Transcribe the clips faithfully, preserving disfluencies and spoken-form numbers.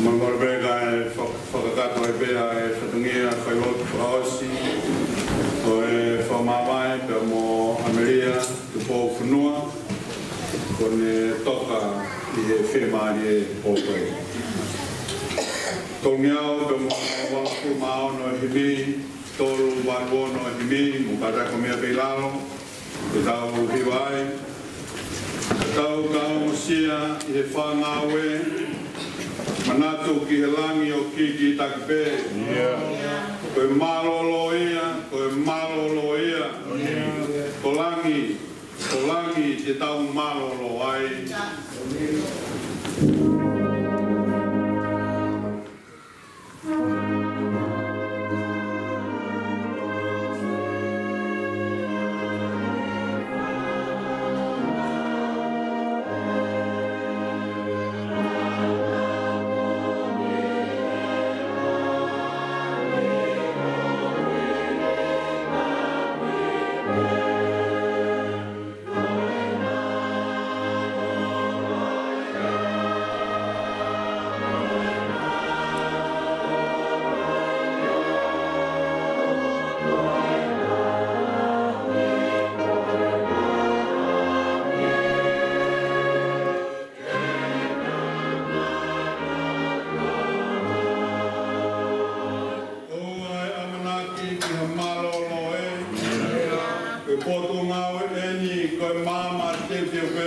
Mole pē kae fak-, fakakakato ai pē ʻa e fatongia failotu fakaʻosi ʻo e fakamāvae pea mo ʻAmelia Tupou Fonua, ko ʻene toka ʻi he fiemālie ʻo e pō. Tolungeau pea mo valungofulu mā ono e himi, tolu valu ono e himi, mo kātaki ʻo meʻa pē ʻi lalo, ke tau hiva ai. Ke tau ka ongosia ʻi he fāngāue, manatu ki he langi ʻoku kikitaki pē. Ko e mālōlō ia, ko e mālōlō ia. Ko langi, ko langi te tau mālōlō ai. ʻOua ʻe ʻamanaki ki ha mālōlō ē. Ko e potungāue ʻeni, ko e maama teuteu pē.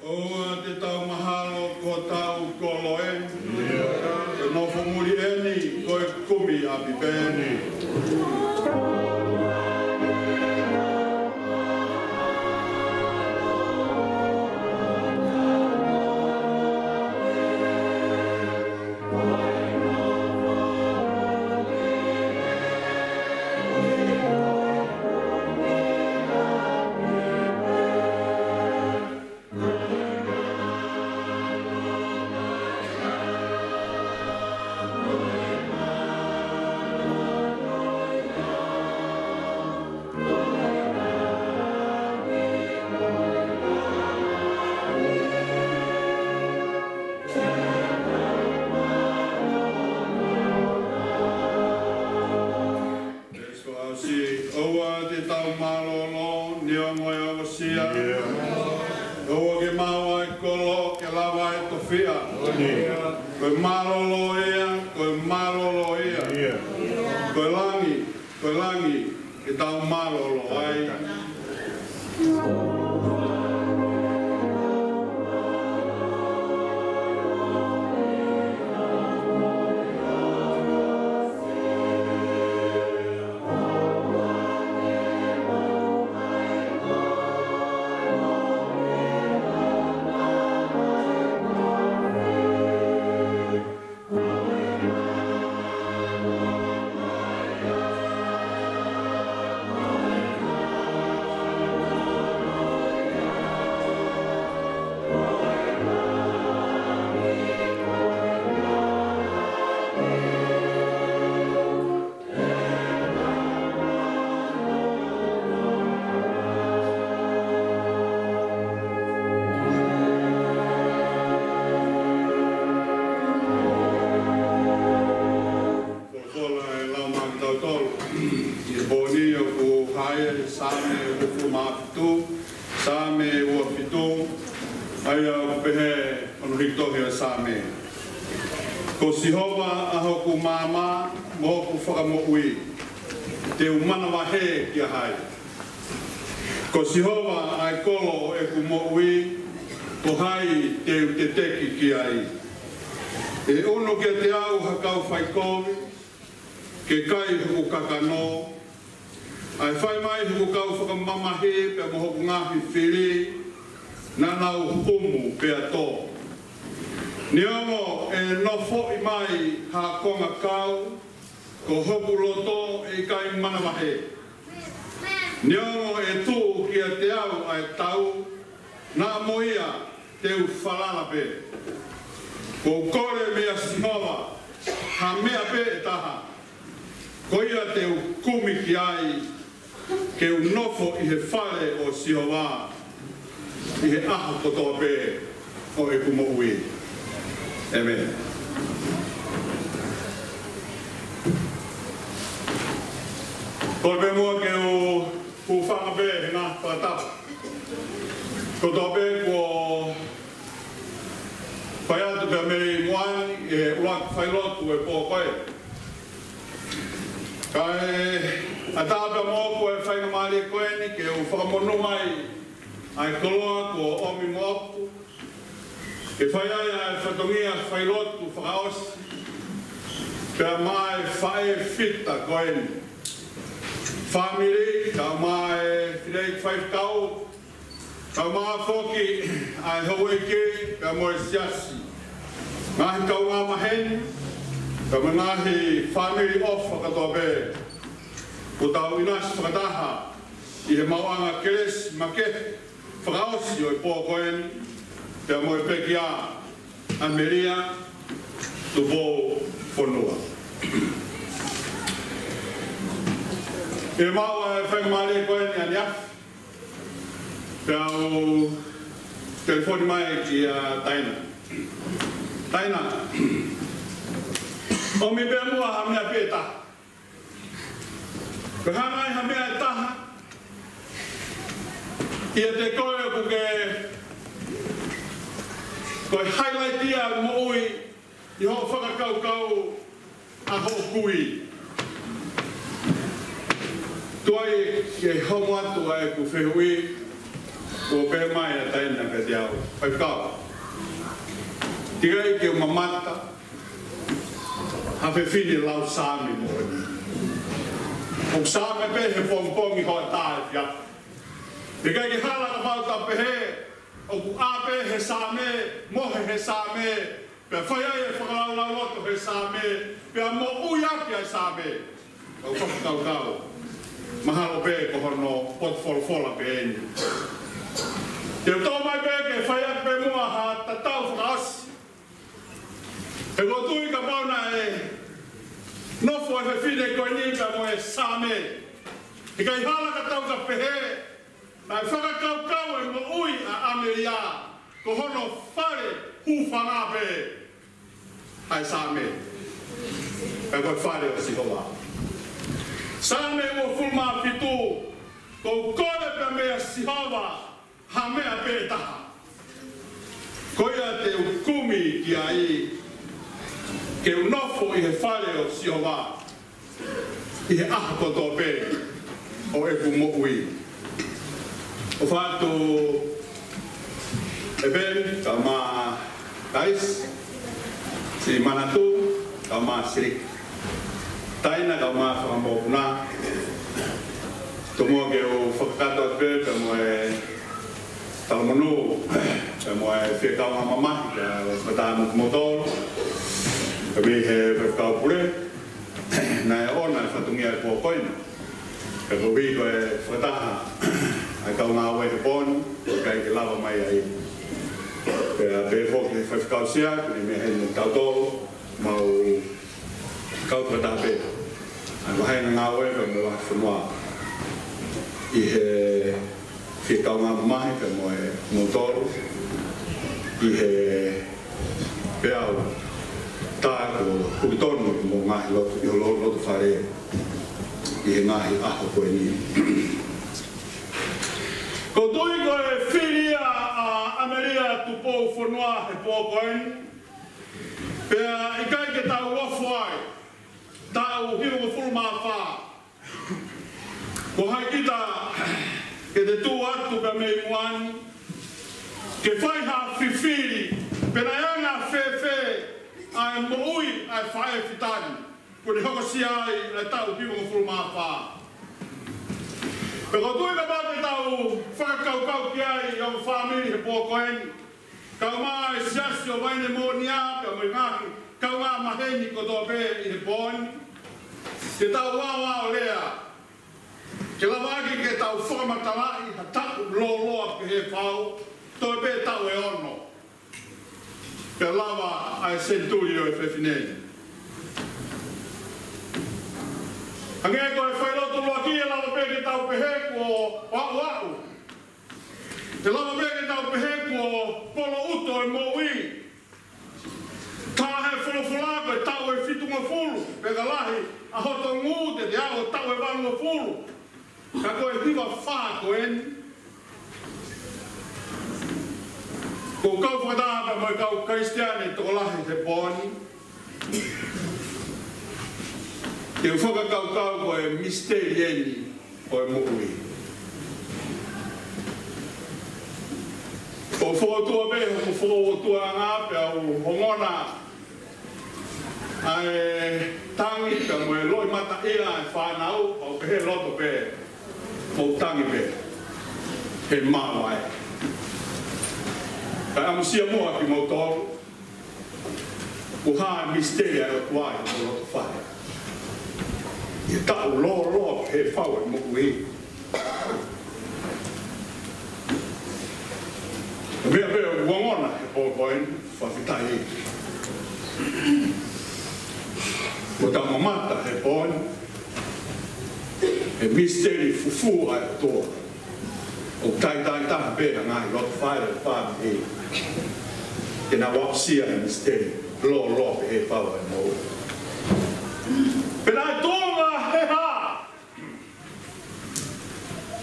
ʻOua te tau mahalo ko hotau kolo ē. Ko e nofo muli ʻeni, ko e kumi ʻapi pē ʻeni. Veesi fakaʻosi, ʻoua te tau mālōlō, neongo e ongosia. ʻOua ke maʻu ʻa e kolo, ke lava e tofiʻa. Ko e mālōlō ia, ko e mālōlō ia. Ko e langi, ko e langi, ke tau mālōlō ai. Folofola ʻa e Laumālie maʻatautolu ʻi he pō ni ʻoku hā ia ʻi he Saame uofulu mā fitu, Saame ua fitu, ʻa ia ʻoku pehē hono hiki tohi ʻo e Saame. Ko Sihova ʻa hoku maama mo hoku fakamoʻui, te u manavahē kia hai? Ko Sihova ʻa e kolo ʻo ʻeku moʻui, Ko hai te u teteki ki ai? ʻE ʻunu kiate au ha kau faikovi ke kai hoku kakano, ʻa e fai mai hoku kau fakamamahi pea mo hoku ngaahi fili naʻa nau humu pea tō. Neongo ʻe nofoʻi mai ha konga kau, ko hoku loto ʻe ʻikai manavahē. Neongo ʻe tuʻu kiate au ʻa e tau, naʻa mo ia te u falala pē. Kuo u kole meia Sihova ha meʻa pē ʻe taha, ko ia te u kumi ki ai, ke u nofo ʻi he fale ʻo Sihova ʻi he ʻaho kotoa pē ʻo ʻeku moʻui. ʻĒmeni. Kole pē muʻa ke u hūfanga pē he ngaahi fakatapu kotoa pē kuo fai atu pea mei muʻa ni ʻi he ʻuluaki failotu ʻo e pō ko ē. Kae ʻatā pē mo au ʻa e faingamālie ko eni ke u fakamonū mai ʻa e koloa kuo ʻomi moʻoku ke fai ai ʻa e fatongia failotu fakaʻosi, pea mo e faʻē fita ko eni. Fāmili, kae ʻumaʻā e fineʻeiki faifekau, kae ʻumaʻā foki ʻa e houʻeiki pea mo e siasi, ngaahi kaungā maheni, pea mo e ngaahi fāmili ʻofa kotoa pē kuo tau ʻinasi fakataha ʻi he maʻuʻanga kelesi makehe fakaʻosi ʻo e pō ko eni, pea mo e pekia ʻAmelia Tupou Fonua. ʻI he maʻu ʻa e faingamālie ko eni ʻaneafi, pea u telefoni mai kia Taina. Taina, ʻomi pē muʻa ha meʻa pē ʻe taha. Ko e hanga ʻe ha meʻa ʻe taha ʻiate koe ʻoku ke, ko e highlight ia ʻo e moʻui ʻi hoʻo fakakaukau ʻa hoʻo kui. Tuai ke homo atu ʻa ʻeku fehuʻi, ʻoku pehē mai ʻa Taina kiate au, Faifekau, teʻeki ai ke u mamata ha fefine lau Saame moʻoni. ʻOku Saame pē he pongipongi, hoʻatā, efiafi. Teʻeki ai ke hala kapau te u pehē ʻoku ʻā pē he Saame, mohe he Saame, pea fai ai e fakalaulauloto he Saame, pea moʻui ʻaki ʻa e Saame. ʻOku fakakaukau, mahalo pē ko hono potu folofola pē eni. Te u tō mai pē ke fai atu pē muʻa ha tatau fakaʻosi. He ʻoku ou tui kapau naʻe nofo e fefine ko eni pea mo e Saame, ʻikai hala ka tau ka pehē naʻe fakakaukau e moʻui ʻa ʻAmelia ko hono fale hūfanga pē ʻa e Saame, pea ko e fale ʻo Sihova. Saame uofulu mā fitu, kuo u kole pea meia Sihova ha meʻa pē ʻe taha, ko ia te u kumi ki ai, ke u nofo ʻi he fale ʻo Sihova ʻi he ʻaho kotoa pē ʻo ʻeku moʻui. ʻOfa atu ʻEpeni, kae ʻumaʻā Kaisi, Simanatu, kae ʻumaʻā Siliki, Taina, kae ʻumaʻā e fanga mokopuna. Tomuʻa ke u fakakakato atu pē pea mo e talamonū pea mo e fie kaungā mamahi, pea mo e fakataha mo kimoutolu, pea mei he Faifekau Pule, naʻe ʻoʻona e fatongia e pō ko eni. Pea koeʻuhi ko e fakataha ʻa e kau ngāue he pō ni, ʻoku ʻikai ke lava mai ai. Pea pehē foki ki he Faifekau Sea, ko e meʻa heni ʻa tautolu, mau kau fakataha pē ʻa e vahenga ngāue pea mo e vahefonua ʻi he fie kaungā mamahi pea mo e moutolu ʻi he peau tā kuo hukitonu mo e ngaahi lotu ʻi ho lo-, loto fale ʻi he ngaahi ʻaho ko eni. ʻOku ou tui ko e fili ia ʻa ʻAmelia Tupou Fonua he pō ko eni, pea ʻikai ke tau ofo ai, taʻu hivangofulu mā fā. Ko hai kita ke te tuʻu atu pea mei muʻa ni, Ke fai ha fifili, pe naʻe anga fēfē ʻa e moʻui ʻa e faʻē fitani kuo ne hokosia ai ʻa e taʻu hivangofulu mā fā. Pea ʻoku ou tui kapau te tau fakakaukau ki ai ʻi hoʻo fāmili he pō ko eni, kae ʻumaʻā e Siasi ʻo Vaine Moʻonia, pea mo e ngaahi kaungā maheni kotoa pē ʻi he pō ni, ke tau aʻoaʻo lea, ke lava ʻaki ke tau fakamatalaʻi ha taʻu lōloa pehē fau, toe pē taʻu ʻe ono, pea lava ʻa e senituli ʻo e fefine ni. Hangē ko e failotu ʻuluaki, ʻe lava pē ke tau pehē kuo aʻuaʻu. ʻE lava pē ke tau pehē kuo poloʻuto e moʻui. Taha e folofola ko e taʻu ʻe fitungofulu, pea ka lahi ʻa hoto ngū te te aʻu taʻu ʻe valungofulu. Ka ko e hiva fā ko eni, ʻoku ou kau fakataha pē mo e kau Kalisitiane tokolahi he pō ni, ke u fakakaukau ko e misiteli eni ʻo e moʻui. ʻOku ou fokotuʻu pē hoku fokotuʻutuʻuʻanga pea u ongona ʻa e tangi pea mo e loʻimataʻia ʻa e fānau, ʻo pehē loto pē, mou tangi pē, he maʻu ai. Kae ʻamusia muʻa kimoutolu, ko e hā e misiteli ʻa e ʻOtua ʻi hoʻo loto fale ʻi he taʻu lōloa pehē fau e moʻui. Meʻa pē ʻoku ou ongona he pō ko eni, fakafetaʻi, ʻoku tau mamata he pō ni he misiteli fufū ʻa e ʻOtua. ʻOku taitai taha pē ʻa e ngaahi loto fale ʻo e fāmili ke nau aʻusia e misiteli lōloa pehē fau ʻa e moʻui. Pea naʻe tuʻunga he hā?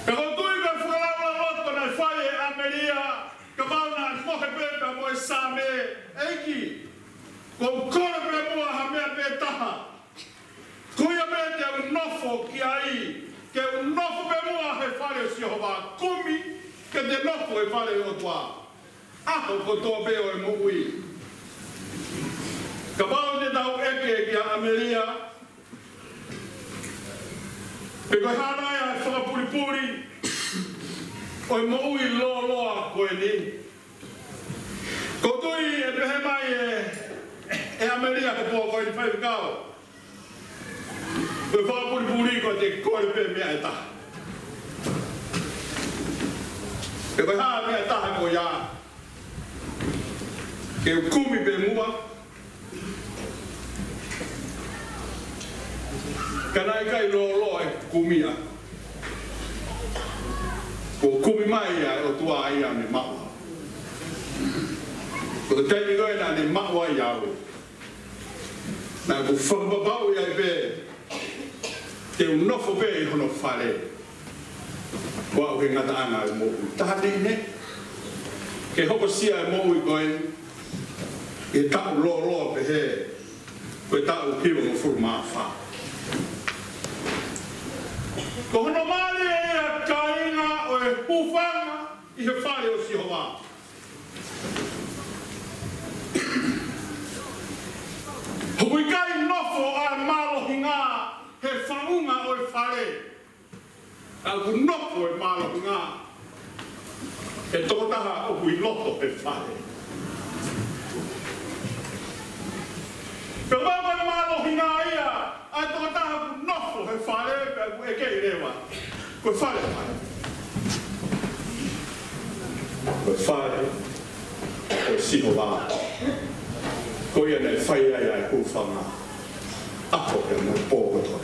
Pea ʻoku ou tui ko e fakalaulauloto naʻe fai ʻe ʻAmelia, kapau naʻe mohe pē pea mo e Saame, ʻEiki, ʻoku ou kole pē muʻa ha meʻa pē taha. Ko ia pē te u nofo ki ai, ke u nofo pē muʻa he fale ʻo Sihova, kumi ke te nofo he fale ʻo e ʻOtua ʻaho kotoa pē ʻo e moʻui. Kapau te tau ʻeke kia ʻAmelia, pe ko e hā nai ʻa e fakapulipuli ʻo e moʻui lōloa ko eni? ʻOku ou tui ʻe pehē mai ʻe, ʻe ʻAmelia he pō ko eni, faifekau, ko e fakapulipuli ko ʻete kole pē meʻa ʻe taha. Pe ko e hā meʻa ʻe taha ko ia, ke u kumi pē muʻa. Ka naʻe ʻikai lōloa e kumi ia. Kuo kumi mai ʻa e ʻOtua ia ʻo ne maʻu au. Ko e taimi ko ē naʻa ne maʻu ai au, naʻá ku fakapapauʻi ai pē te u nofo pē ʻi hono fale. Ko au he ngataʻanga ʻo e moʻui. Taha ni ne ke hokosia e moʻui ko ē ʻi he taʻu lōloa pehē, ko e taʻu hivangofulu mā fā. Ko hono mali ʻe ia, kāinga, ʻo e hūfanga ʻi he fale ʻo Sihova. ʻOku ʻikai nofo ʻa e mālohinga he faʻunga ʻo e fale. Ka ʻoku nofo e mālohinga he tokotaha ʻoku ʻi loto he fale. Pea ʻoku mālohinga ia ʻa e tokotaha ʻoku nofo he fale, pea ʻoku ʻeke leva, ko e fale, fale. Ko e fale ʻo Sihova. Ko ia naʻe fai ai ʻa e hūfanga ʻaho pea mo e pō kotoa.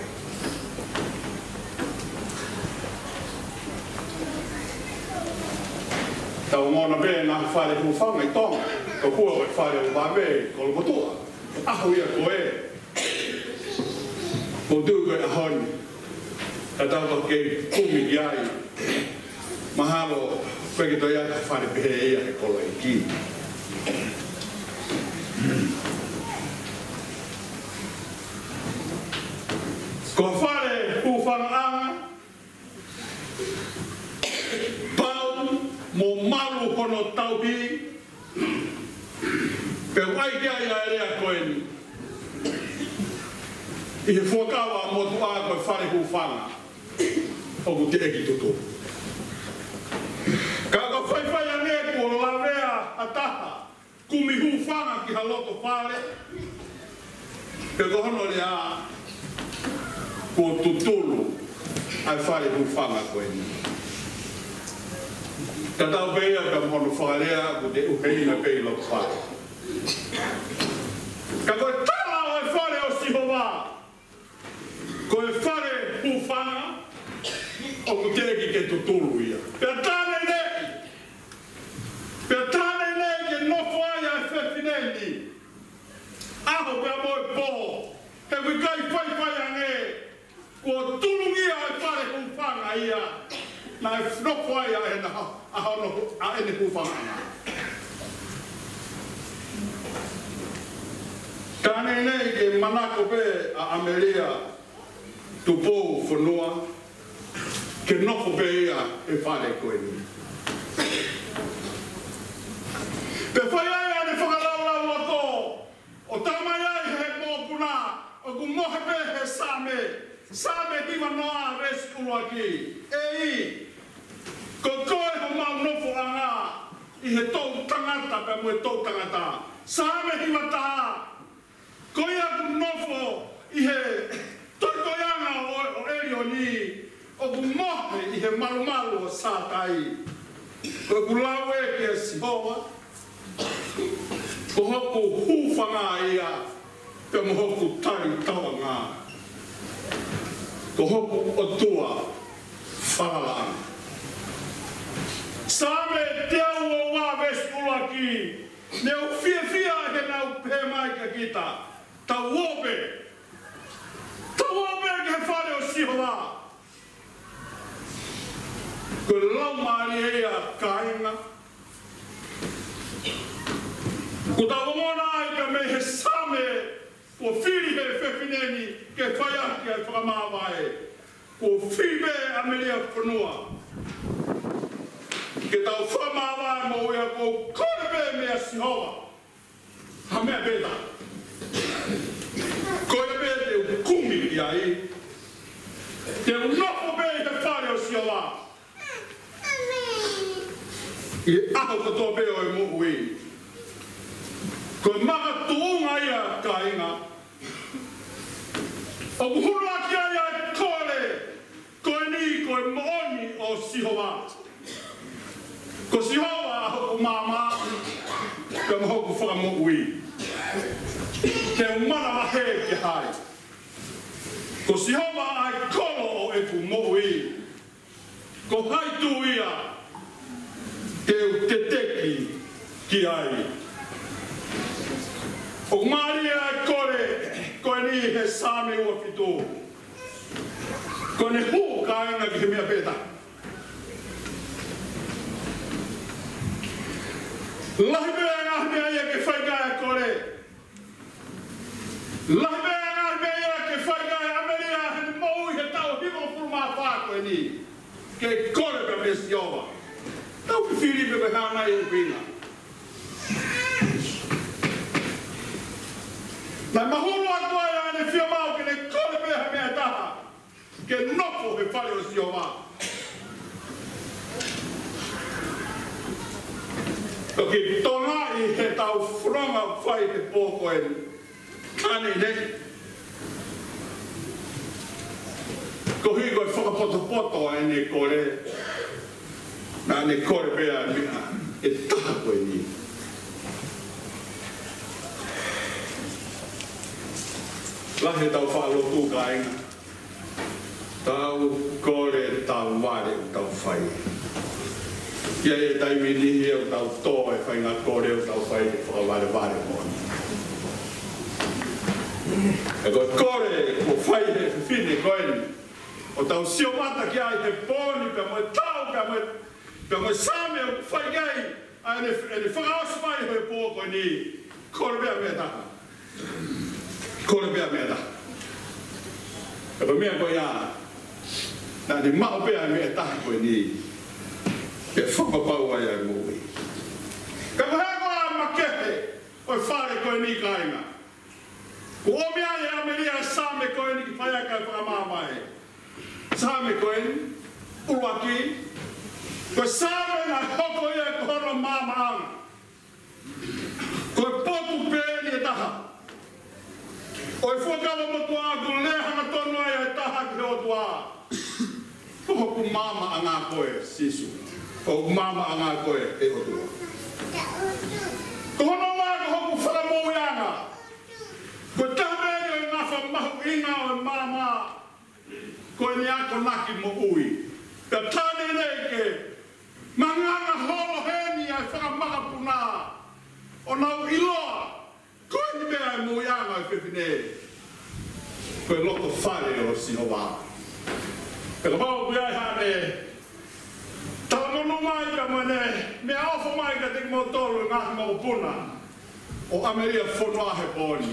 Tau ongona pē ngaahi fale hūfanga ʻi Tonga, ka ko e fale ʻo Vave, Kolomotuʻa. ʻAho ia ko ē, ʻoku ou tui ko e ʻaho ni, ka tau ka kei kumi ki ai. Mahalo ʻoku ʻikai ke toe ʻi ai ha fale pehē ia he kolo ʻeiki. Ko e fale hūfangaʻanga, pau, mo malu hono tauhi, pea ʻoku ʻai ki ai ʻa e lea ko eni ʻi he fuakava motuʻa ko e fale hūfanga ʻoku teʻeki tutulu. Ka ʻoku faifai ange kuo lavea ha taha kumi hūfanga ki ha loto fale, pe ko hono lea, kuo tutulu ʻa e fale hūfanga ko eni. Tatau pē ia ka mo hono fakalea, ʻoku te ʻuheina pē ʻi loto fale. Ka ko e tala ʻo e fale ʻo Sihova, ko e fale hūfanga ʻoku teʻeki ke tutulu ia. Pea tā neʻineʻi, pea tā neʻineʻi ke nofo ai ʻa e fefine ni, ʻaho pea mo e pō, he ʻoku ʻikai faifai ange kuo tulungia ʻa e fale hūfanga ia naʻe nofo ai ʻa ʻene ha-, ʻa hono, ʻa ʻene hūfanga. Tā neʻineʻi ke manako pē ʻa ʻAmelia Tupou Fonua ke nofo pē ia he fale ko eni. Pea fai ai ʻa ʻene fakalaulauloto, ʻo talamai ai ʻe he mokopuna, ʻoku mohe pē he Saame, Saame hiva noa veesi ʻuluaki: ʻEiki, ko koe homau nofoʻanga ʻi he toʻutangata pea mo e toʻutangata. Saame hiva taha: Ko ia ʻoku nofo ʻi he toitoiʻanga ʻo, ʻo ʻElioni, ʻoku mohe ʻi he malumalu ʻo Sātai. Ko ʻeku lau ē kia Sihova, ko hoku hūfanga ia, pea mo hoku talitauʻanga, ko hoku ʻOtua falalaʻanga. Saame teau ua veesi ʻuluaki: Naʻa ku fiefia he naʻa ku pehē mai kia kita, tau ō pē, tau ō pē ki he fale ʻo Sihova. Ko e laumālie ia, kāinga, ʻoku tau ongona ai pē mei he Saame kuo fili ʻe he fefine ni ke fai ʻaki ʻa e fakamāvae. Kuo fili pē ʻa ʻAmelia Fonua ke tau fakamāvae mo ia. Ko e kole pē meia Sihova ha meʻa pē taha. Ko ia pē te u kumi ki ai. Te u nofo pē ʻi he fale ʻo Sihova ʻi he ʻaho kotoa pē ʻo e moʻui. Ko e makatuʻunga ia, kāinga, ʻoku huluaki ai ʻa e kole ko eni, ko e moʻoni ʻo Sihova. Ko Sihova ʻa hoku maama pea mo hoku fakamoʻui. Te u manavahē ki hai? Ko Sihova ʻa e kolo ʻo ʻeku moʻui. Ko hai tuʻu ia te u teteki ki ai? ʻOku mālie ʻa e kole ko eni he Saame ua fitu. Ko ʻene hū, kāinga, ki he meʻa pē taha. Lahi pē ʻa e ngaahi meʻa ia ke fai ki ai ʻa e kole. Lahi pē ʻa e ngaahi meʻa ia ke fai ki ai ʻa ʻAmelia heʻene moʻui he taʻu hivangofulu mā fā ko eni. Ke kole pē meia Sihova. Tau fifili pē ko e hā nai ʻuhinga. Naʻe mahulu atu ai ʻa ʻene fiemaʻu ke ne kole pē ha meʻa ʻe taha ke nofo he fale ʻo Sihova. Toki tokangaʻi heʻetau fononga fai he pō ko eni, ʻa ʻene, koeʻuhi ko e fakapotopoto ʻa ʻene kole, naʻa ne kole pē ʻa e meʻa ʻe taha ko eni. Lahi ʻetau faʻa lotu, kāinga. Tau kole, tau vale, tau fai. ʻI he taimi ni ʻoku tau tō e faʻahinga kole ʻoku tau fai ke fakavalevale moʻoni. He ko e kole kuo fai ʻe he fefine ko eni, ʻoku tau sio mata ki ai he pō ni, pea mo e taʻu, pea mo e, pea mo e Saame ʻoku fai ki ai ʻa ʻene, ʻene fakaʻosi mai he pō ko eni. Kole pē ʻa e meʻa ʻe taha. Kole pē ʻa e meʻa ʻe taha. Ka ko e meʻa ko ia, naʻa ne maʻu pē ʻa e meʻa ʻe taha ko eni. ke fakapapau ai ʻa e moʻui. Ka ko e hā koā ʻa e makehe ʻo e fale ko eni, kāinga? Kuo ʻomi ai ʻe ʻAmelio ʻa e Saame ko eni ke fai ai ʻa e fakamaama. Saame ko eni, ʻuluaki, ko e Saame naʻe hoko ia ko hono maamaʻanga. Ko e potu pē eni ʻe taha ʻo e Fuakava Motuʻa ʻoku lea hangatonu ai ʻa e taha ki he ʻOtua: Ko hoku maamaʻanga koe, Sīsū. Ko hoku maamaʻanga koe, ʻe ʻOtua. Ko hono ua, ko hoku fakamoʻuiʻanga. Ko e taha pē eni ʻo e ngafa mahuʻinga ʻo e maama, ko ʻene akonaki moʻui. Pea tā lelei ke manganga holo heni ʻa e fanga makapuna ʻo nau ʻiloa ko eni pē ʻa e moʻuiʻanga ʻo e fefine, ko e loto fale ʻo Sihova. Pea kapau ʻoku ʻi ai haʻane talamonū mai ka mo ʻene meʻaʻofa mai kiate kimoutolu e ngaahi makapuna ʻo ʻAmelio Fonua he pō ni,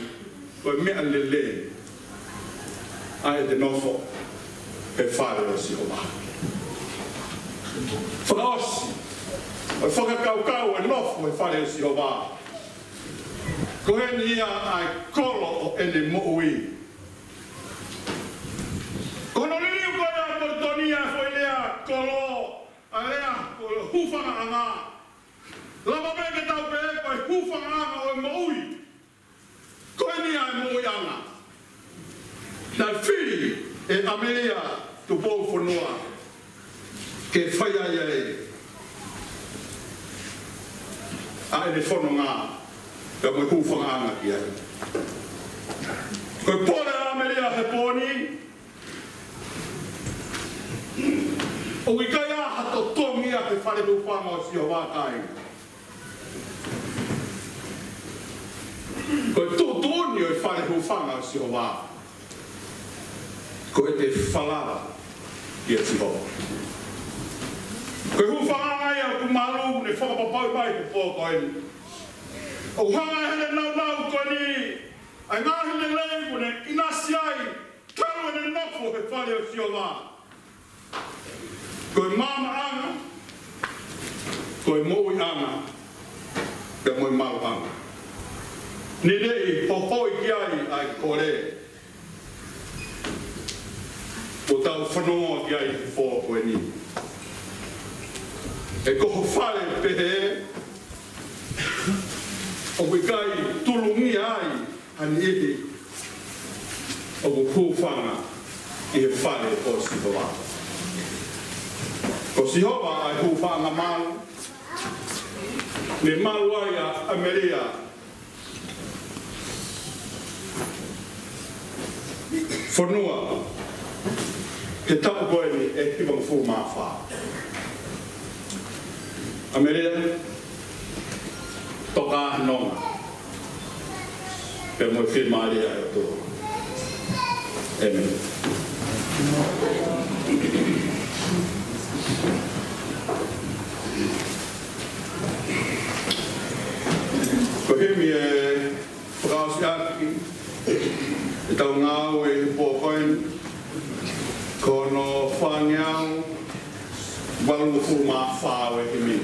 ko e meʻa lelei ʻa ʻete nofo he fale ʻo Sihova. Fakaʻosi ʻo e fakakaukau ʻo e nofo he fale ʻo Sihova, ko eni ia ʻa e kolo ʻo ʻene moʻui. Ko hono liliu ko ia ʻa Poletoni ʻa e foʻi lea kolo, ʻa e lea ko e hūfangaʻanga. Lava pē ke tau pehē ko e hūfangaʻanga ʻo e moʻui. Ko eni ʻa e moʻuiʻanga naʻe fili ʻe ʻAmelio Tupou Fonua ke fai ai ʻa ʻene fononga, ka mo e hūfangaʻanga ki ai. Ko e pole ʻa ʻAmelio he pō ni, ʻoku ʻikai ha totongi ia he fale hūfanga ʻo Sihova, kāinga. Ko e tuʻutuʻuni ʻo e fale hūfanga ʻo Sihova, ko ʻete falala kia Sihova. Ko e hūfangaʻanga ia ʻoku malu ne fakapapauʻi mai he pō ko eni. ʻOku hanga ʻe heʻene nāunau ko eni ʻa e ngaahi lelei kuo ne ʻinasi ai talu ʻene nofo he fale ʻo Sihova. Ko e maamaʻanga, ko e moʻuiʻanga, pea mo e maluʻanga. Naʻe hohoi ki ai ʻa e kole kuo tau fanongo ki ai he pō ko eni. He ko ho fale pehē, ʻoku ʻikai tulungia ai ha niʻihi ʻoku hūfanga ʻi he fale ʻo Sihova. Ko Sihova ʻa e hūfanga malu, ne malu ai ʻa ʻAmelio Fonua he taʻu ko eni ʻe hivangofulu mā fā. ʻAmelio, toka he nonga pea mo e fiemālie ʻa e ʻOtua. ʻĒmeni. Ko e himi ʻe fakaʻosi ʻaki ʻetau ngāue he pō ko eni, ko hono fāngeau valungofulu mā fā ʻo e himi.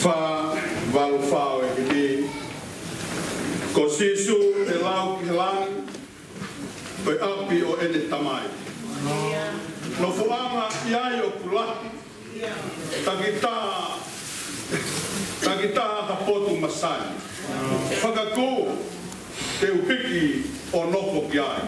Fā valu fā ʻo e himi. Ko Sīsū ʻe lau ki he langi, ko e ʻapi ʻo ʻene Tamai. Nofoʻanga ʻi ai ʻoku lahi, takitaha, takitaha ha potu masani. Fakakū, te u hiki ʻo nofo ki ai.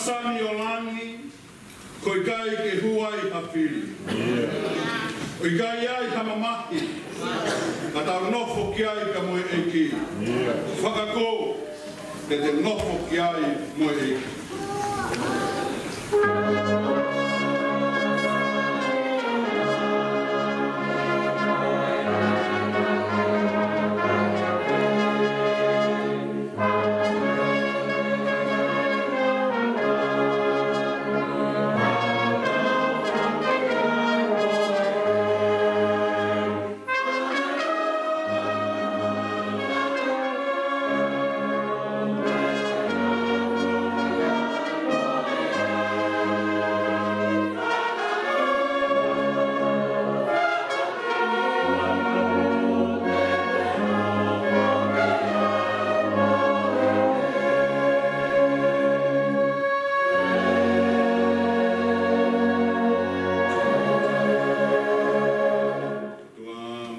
Sani ʻo langi, ko e ʻikai ke hū ai ha fili. ʻIkai ai ha mamahi, ka tau nofo ki ai pea mo e ʻEiki. Fakakū, te te nofo ki ai mo e ʻEiki. ʻOtua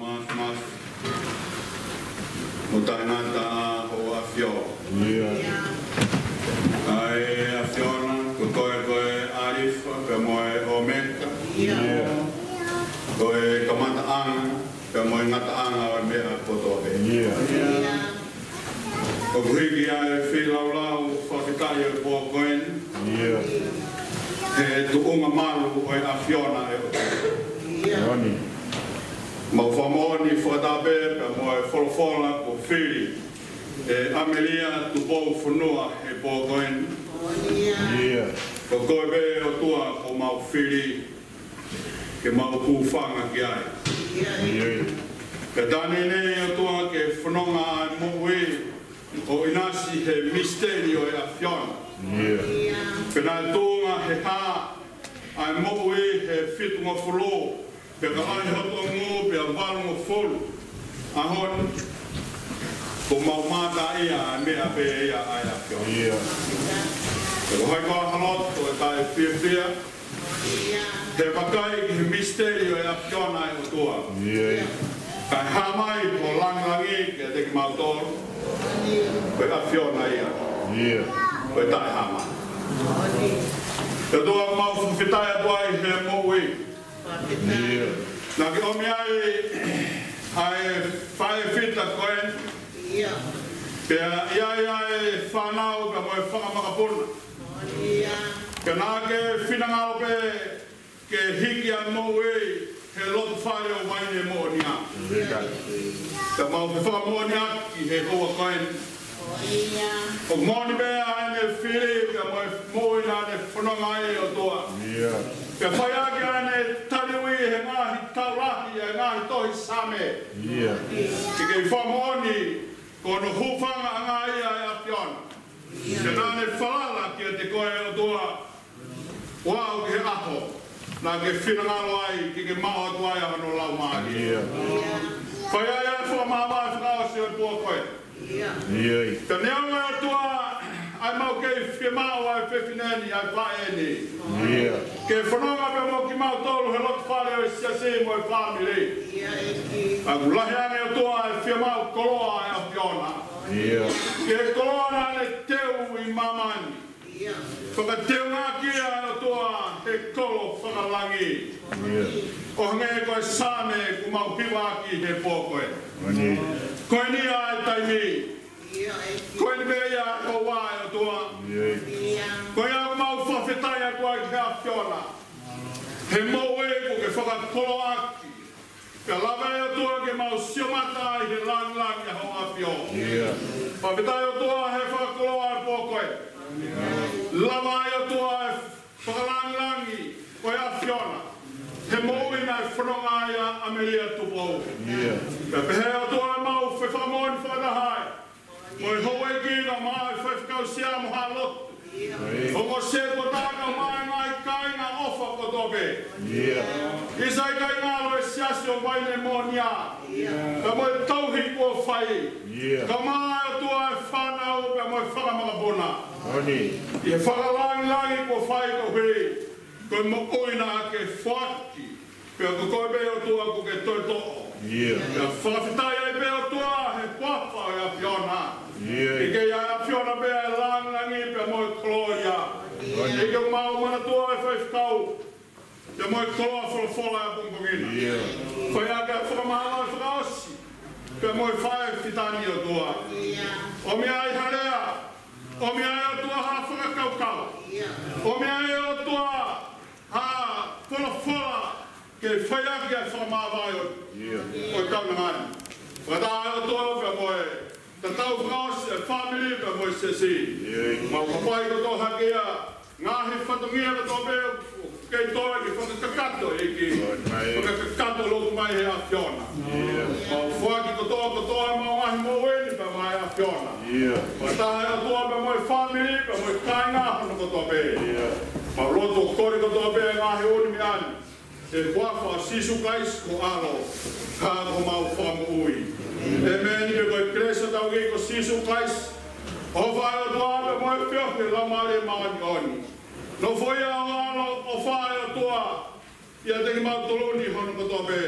Māfimafi mo Taʻengata, ʻa Hoʻo ʻAfio. ʻA e ʻAfiona, ko koe ko e ʻAlifa pea mo e ʻOmeka. Ko e kamataʻanga pea mo e ngataʻanga ʻo e meʻa kotoa pē. ʻOku hiki ʻa e feilaulau fakafetaʻi ʻo e pō ko eni he tuʻunga malu ʻo e ʻAfiona ʻe ʻOtua. Mau fakamoʻoni fakataha pē pea mo e folofola kuo fili ʻe ʻAmelia Tupou Fonua he pō ko eni. Ko koe pē ʻOtua kuo mau fili ke mau hūfanga ki ai. Pea tā neʻineʻi ʻOtua ke fononga ʻa e moʻui ʻo ʻinasi he misiteli ʻo e ʻAfiona. Pea naʻe tuʻunga he hā ʻa e moʻui he fitungofulu, pea ka lahi hoto ongo pea valungofulu ʻaho ni, kuo mau mātā ia ʻa e meʻa pē ia ʻa e ʻAfiona. Pea ko hai koā ha loto ʻe taʻefiefia he vakai ki he misiteli ʻo e ʻAfiona ʻa e ʻOtua. Kae hā mai hoʻo langilangi kiate kimautolu. Ko e ʻAfiona ia. Ko e taʻehāmai. ʻE ʻOtua, mau fakafetaʻi atu ai he moʻui naʻa ke ʻomi ai ʻa e faʻē fita ko eni. Pea ʻi ai ʻa e fānau pea mo e fanga makapuna. Pea naʻa ke finangalo pē ke hiki ʻa e moʻui he loto fale ʻo Vaine Moʻonia. Pea mau fefakamoʻoniʻaki he houa ko eni ʻoku moʻoni pē ʻa ʻene fili pea mo e moʻui naʻa ne fononga ai ʻOtua. Pea fai ʻaki ʻa ʻene taliui he ngaahi tau lahi ʻa e ngaahi tohi Saame. Ke kei fakamoʻoni ko hono hūfangaʻanga ia ʻa e ʻAfiona. Pea naʻa ne falala kiate koe ʻOtua, ʻo aʻu ki he ʻaho naʻa ke finangalo ai ke ke maʻu atu ai ʻa hono laumālie. Fai ai ʻa e fakamāvae fakaʻosi ʻo e pō ko eni. Pea neongo ʻOtua ʻa e mau kei fiemaʻu ʻa e fefine ni, ʻa e faʻē ni, ke fononga pea mo kimautolu he loto fale ʻo e siasi mo e fāmili. ʻOku lahi ange ʻOtua ʻa e fiemaʻu koloa ʻa e ʻAfiona. Ke koloa naʻa ne teu ʻi māmani. Fakateungaʻaki ia ʻOtua he kolo fakalangi. ʻO hangē ko e Saame kuo mau hivaʻaki he pō ko eni. Ko eni ʻa e taimi. Ko eni pē ia ʻa e houa ʻe ʻOtua. Ko ia ʻoku mau fakafetaʻi atu ai ki he ʻAfiona he moʻui kuo ke fakakoloaʻaki. Kae lava ʻe ʻOtua ke mau sio mata ai he langilangi ʻa Hoʻo ʻAfio. Fakafetaʻi ʻOtua he fakakoloa ʻa e pō ko eni. Lava ai ʻOtua e fakalangilangi ʻo e ʻAfiona he moʻui naʻe fononga ai ʻa ʻAmelia Tupou. Pea pehē ʻOtua ʻemau fefakamoʻoni fakataha ai mo e houʻeiki kae ʻumaʻā e faifekau sea mo haʻa lotu. Ongo sētuata kae ʻumaʻā e ngaahi kāinga ʻofa kotoa pē. ʻIsa ʻikai ngalo e siasi ʻo Vaine Moʻonia kae ʻumaʻā e tauhi kuo fai. Kae ʻumaʻā ʻOtua e fānau pea mo e fanga makapuna. ʻI he fakalangilangi kuo fai koeʻuhi ko e moʻui naʻa ke foaki. Pea ko koe pē ʻOtua kuo ke toe toʻo. Pea fakafetaʻi ai pē ʻOtua he huafa ʻo e ʻAfiona. Ke ʻi ai ʻa e ʻAfiona pē ʻa e langilangi pea mo e kolōlia. ʻEiki, ʻoku mau manatua e faifekau, pea mo e koloa folofola ʻa e pongipongi ni. ʻIo. Fai ʻaki ʻa e fakamālō fakaʻosi, pea mo e faifitani, ʻOtua. ʻIo. ʻOmi ai ha lea, ʻomi ai, ʻOtua, ha fakakaukau. ʻIo. ʻOmi ai, ʻOtua, ha folofola ke fai ʻaki ʻa e fakamāvae ʻo, ʻIo. ʻo e kaunanga ni. Fakataha, ʻOtua, pea mo e tatau fakaʻosi e fāmili pea mo e siasi. ʻIo. Mau hapai kotoa hake ia, ngaahi fatongia kotoa pē ʻoku kei toe ke fakakakato, ʻEiki. ʻIo. Fakakakato lotu mai he ʻAfiona. ʻIo. Mau foaki kotoa, kotoa ʻemau ngaahi moʻui ni pea maʻa e ʻAfiona. ʻIo. Fakataha, ʻOtua, pea mo e fāmili pea mo e kāinga hono kotoa pē. ʻIo. Mau lotu ʻo kole kotoa pē ngaahi ʻū meʻa ni ʻi he huafa ʻo Sīsū Kalaisi ko ho ʻAlo, ka ko homau Fakamoʻui. ʻĒmeni. Pea ko e kelesi ʻa hotau ʻEiki ko Sīsū Kalaisi, ʻofa ʻa e ʻOtua, pea mo e feohi ʻa e Laumālie Māʻoniʻoni, nofoʻia ʻo e ʻAlo, ʻofa ʻa e ʻOtua ʻiate kimautolu ni hono kotoa pē,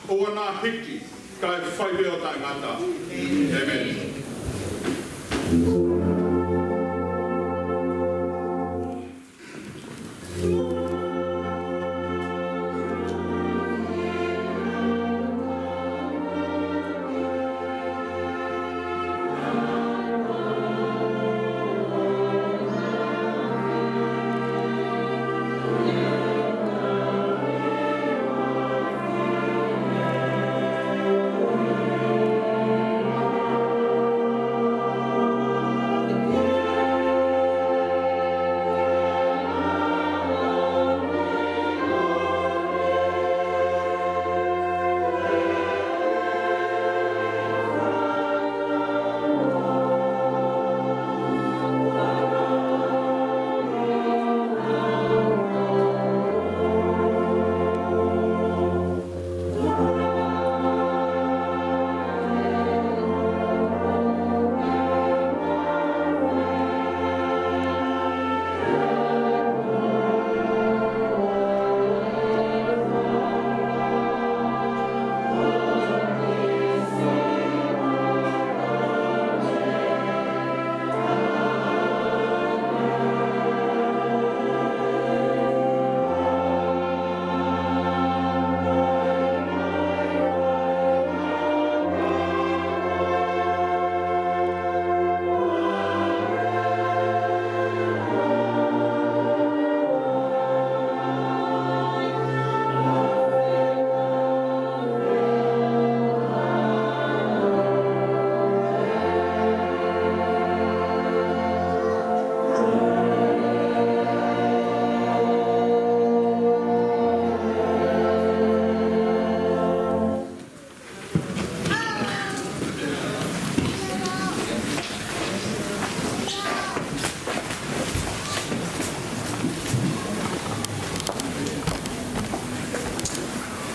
ʻoua naʻa hiki, kae fai pē ʻo taʻengata. ʻĒmeni.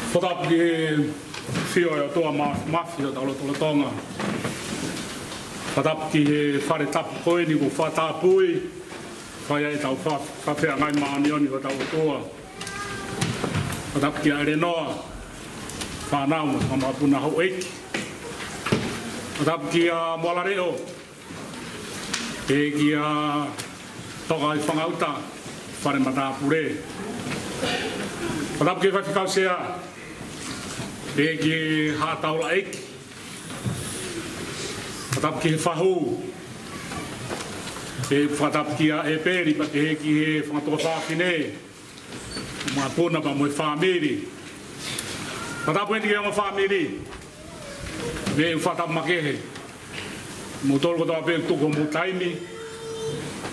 Fakatapu ki he ʻafio ʻa e ʻOtua Māfimafi ʻi hotau lotolotonga. Fakatapu ki he fale tapu ko eni kuo fakatapui, fai ai ʻetau fa-, fakafeangai māʻoniʻoni ʻi hotau ʻOtua. Fakatapu kia ʻElenoa, fānau mo e fanga mokopuna houʻeiki. Fakatapu kia Moalaleʻo, pea kia Tokaʻi Fangauta, fale matāpule. Fakatapu ki he faifekau sea, pea ki he haʻa taulaʻeiki. Fakatapu ki he fahu. Pea fakatapu kia ʻEpeli, pea pehē ki he fanga tuofāfine, mokopuna pea mo e fāmili. Fakatapu eni ki he ongo fāmili. Pea ʻoku fakatapu makehe kimoutolu kotoa pē ʻoku tuku homou taimi,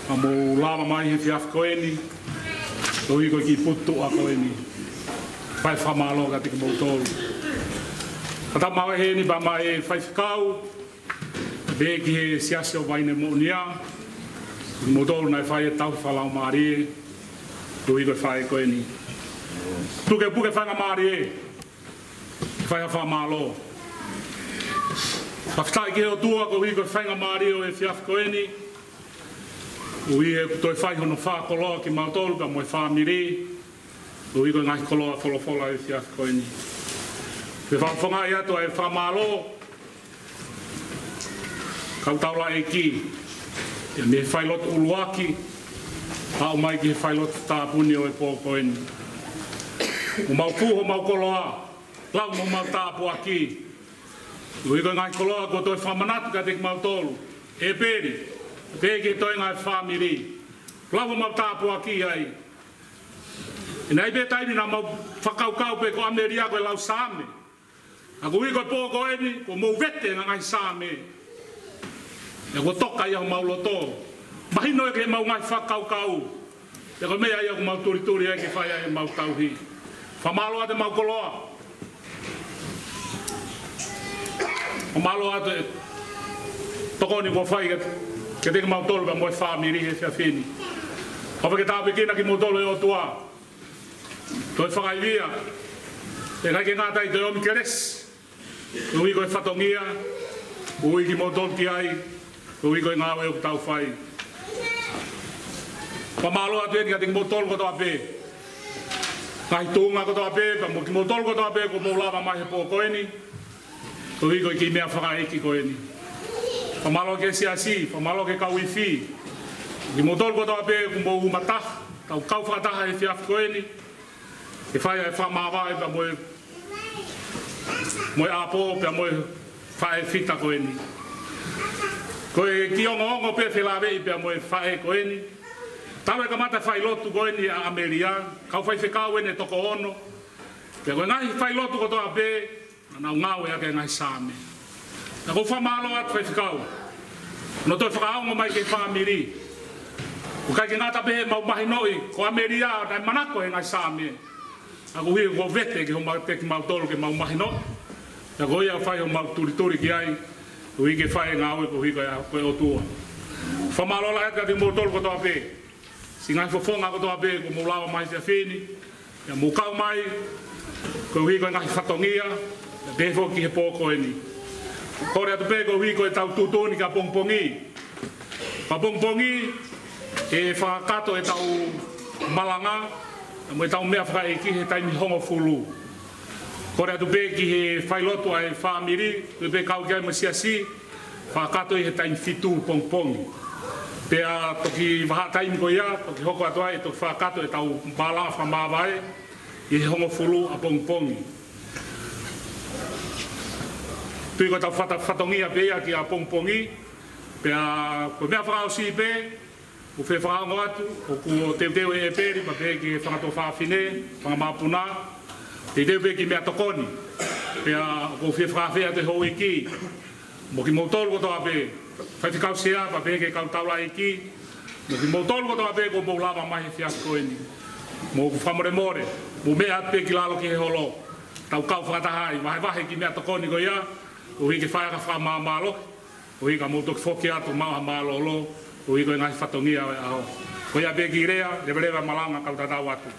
pea mou lava mai he efiafi ko eni, koeʻuhi ko e kiʻi putu tuʻa ko eni. Fai fakamālō kiate kimoutolu. Fakatapu makehe eni pea maʻa e faifekau, pea ki he Siasi ʻo Vaine Moʻonia, kimoutolu naʻe fai e tauhi fakalaumālie, koeʻuhi ko e faʻē ko eni. Tuku ke puke faingamālie ke fai ha fakamālō. Fakafetaʻi ki he ʻOtua koeʻuhi ko e faingamālie ʻo e efiafi ko eni, koeʻuhi he kuo toe fai hono fakakoloa kimautolu pea mo e fāmili, koeʻuhi ko e ngaahi koloa folofola ʻo e efiafi ko eni. Pea fakafofongaʻi atu ʻa e fakamālō ki he kau taulaʻeiki, ʻa ia mei he failotu ʻuluaki, Aʻu mai ki he failotu tāpuni ʻo e pō ko eni. Mo mau fuhu homau koloa, lau mo mau tāpuaki. Koeʻuhi ko e ngaahi koloa kuo toe fakamanatu kiate kimautolu ʻe ʻEpeli, pea ki he toenga ʻo e fāmili. Lau mo mau tāpuaki ai. ʻI he ngaahi pē taimi naʻa mau fakakaukau pē ko ʻAmelika ko e lau Saame. Ka koeʻuhi ko e pō ko eni, kuo mou vete e ngaahi Saame. Pea kuo toka ia homau loto. Mahino ia ki heʻemau ngaahi fakakaukau. Pea ko e meʻa ia ʻoku mau tulituli ai ke fai ai ʻemau tauhi. Fakamālō atu ʻemau koloa. Fakamālō atu e tokoni kuo fai kiate, kiate kimautolu pea mo e fāmili he efiafi ni. ʻOfa ke tāpuekina kimoutolu ʻe he ʻOtua. Toe fakaivia ʻe ʻikai ke ngata ai, toe ʻomi kelesi. Koeʻuhi ko e fatongia, koeʻuhi kimoutolu ki ai, koeʻuhi ko e ngāue ʻoku tau fai. Fakamālō atu eni kiate kimoutolu kotoa pē. Ngaahi tuʻunga kotoa pē, pea mo kimoutolu kotoa pē kuo mou lava mai he pō ko eni. Koeʻuhi ko e kiʻi meʻa fakaʻeiki ko eni. Fakamālō ki he siasi, fakamālō ki he kau ifi. Kimoutolu kotoa pē kuo mou uma taha, tau kau fakataha he efiafi ko eni. Ke fai ai e fakamāvae pea mo e, mo e ʻapo pea mo e faʻē fita ko eni. Ko e kiʻi ongoongo pē felāveʻi pea mo e faʻē ko eni. Talu e kamata failotu ko eni ʻa ʻAmelika, kau faifekau eni ʻe toko ono. Pea ko e ngaahi failotu kotoa pē, naʻa nau ngāueʻaki e ngaahi Saame. Pea ʻoku ou fakamālō atu faifekau. Hono toe fakaongo mai ki he fāmili. ʻOku ʻikai ke ngata pē heʻemau mahinoʻi, ko ʻAmelika naʻe manako he ngaahi Saame. Ka koeʻuhi kuo vete ke homau, kiate kimautolu ke mau mahinoʻi. Pea ko ia fai homau tulituli ki ai. Koeʻuhi ke fai e ngāue koeʻuhi ko e, ko e ʻOtua. Fakamālō lahi atu kiate kimoutolu kotoa pē. Siʻi ngaahi fofonga kotoa pē kuo mou lava mai he efiafi ni. Pea mou kau mai, koeʻuhi ko e ngaahi fatongia, pea pehē foki ki he pō ko eni. Kole atu pē koeʻuhi ko ʻetau tuʻutuʻuni ki ʻapongipongi. ʻApongipongi, ʻe fakakakato ʻetau malanga, mo ʻetau meʻa fakaʻeiki he taimi hongofulu. Kole atu pē ki he failotu ʻa e fāmili, pea pē kau ki ai mo e siasi, fakakakato ʻi he taimi fitu pongipongi. Pea toki vahaʻa taimi ko ia, toki hoko atu ai, toki fakakakato ʻetau malanga fakamāvae, ʻi he hongofulu ʻapongipongi. Tui ko ʻetau fata-, fatongia pē ia ki ʻapongipongi, pea ko e meʻa fakaʻosi pē, ʻoku ou fie fakaongo atu, ʻoku teuteu ʻe ʻEpeli, pea pehē ki he fanga tuofāfine, fanga māpuna, teuteu pē kiʻi meʻatokoni. Pea ʻoku ou fie fakaafeʻi atu e houʻeiki, mo kimoutolu kotoa pē, faifekau sea, pea pehē ki he kau taulaʻeiki, mo kimoutolu kotoa pē kuo mou lava mai he efiafi ko eni. Mou fakamolemole, mou meʻa atu pē ki lalo ki he holo. Tau kau fakataha ai, vahevahe kiʻi meʻatokoni ko ia, koeʻuhi ke fai ʻaki e fakamāmālohi. Koeʻuhi ka mou toki foki atu maʻu ha mālōlō, koeʻuhi ko e ngaahi fatongia ʻo e ʻaho. Ko ia pē kiʻi lea, leveleva e malanga kau tatau atu.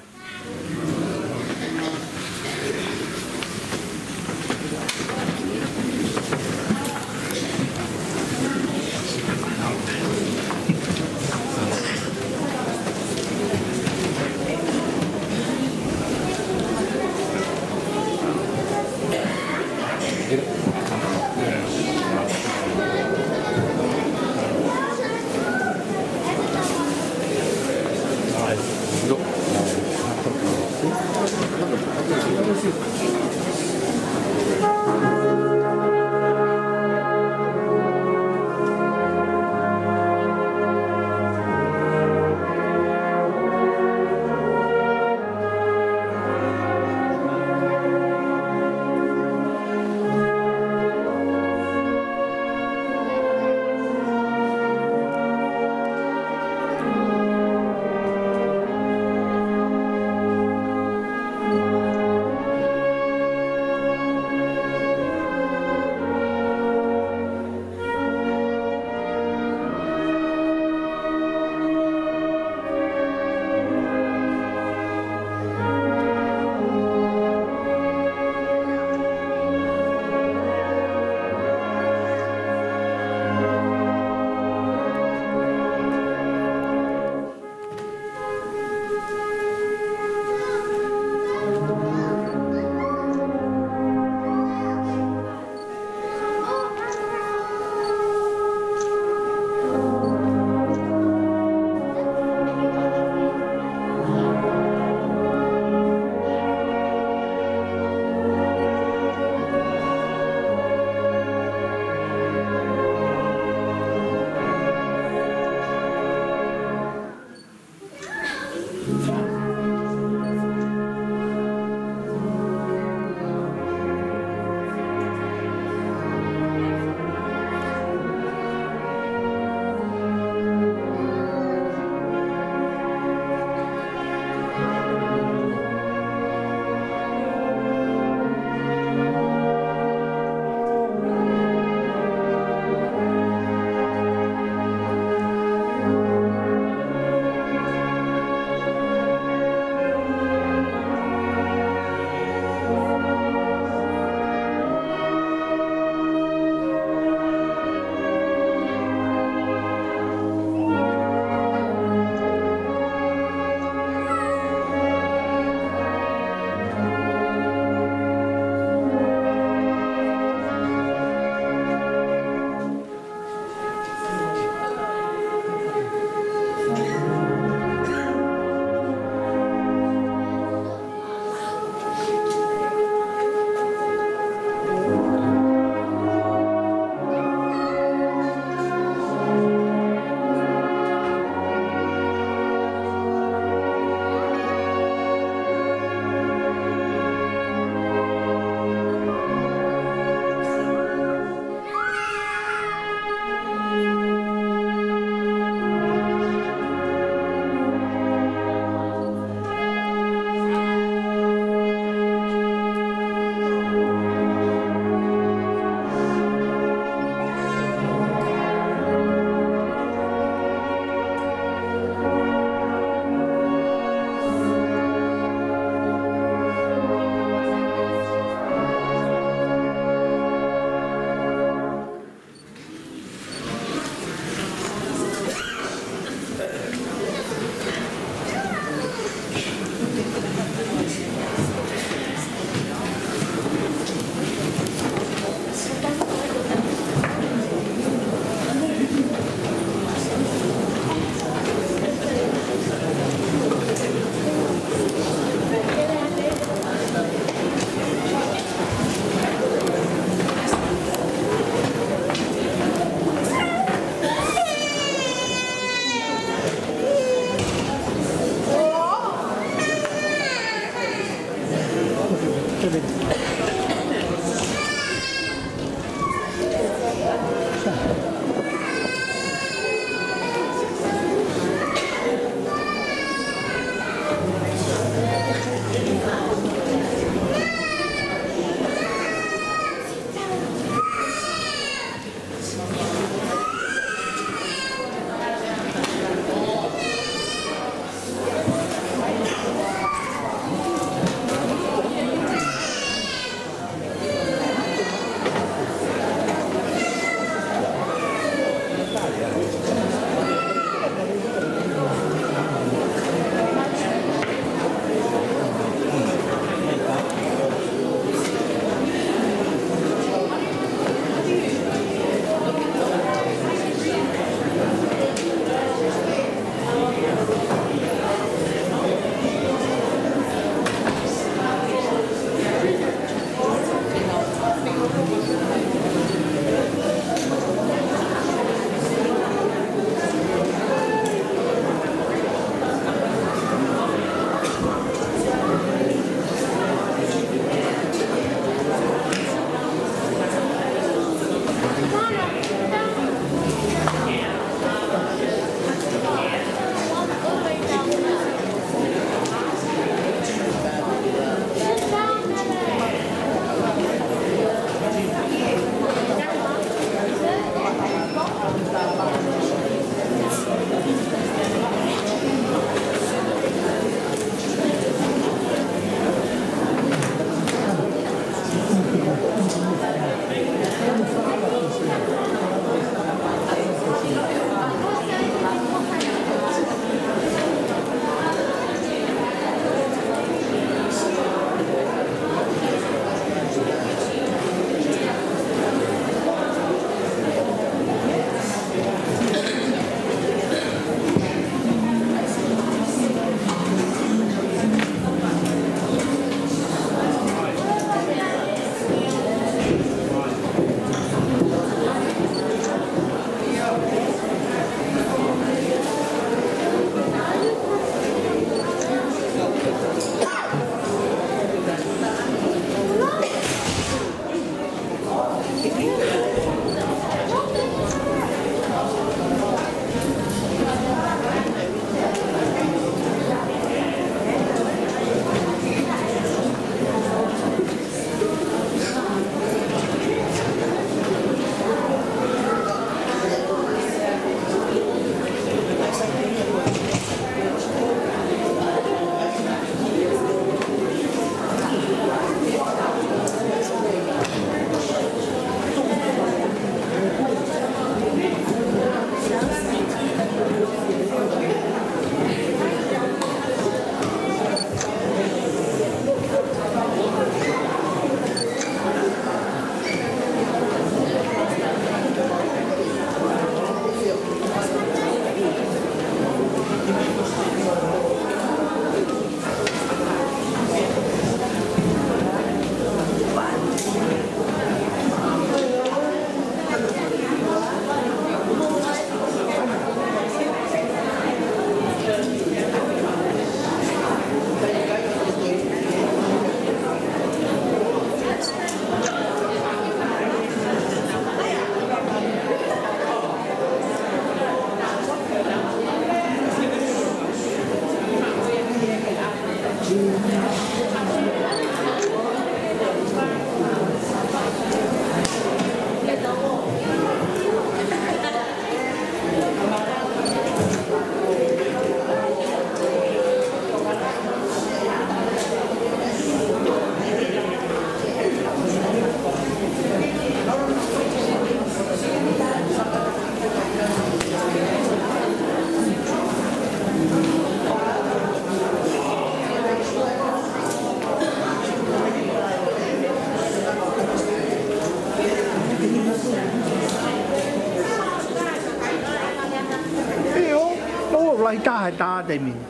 Lahi taha e tā te mini.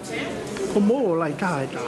Ko mo lahi taha e tā.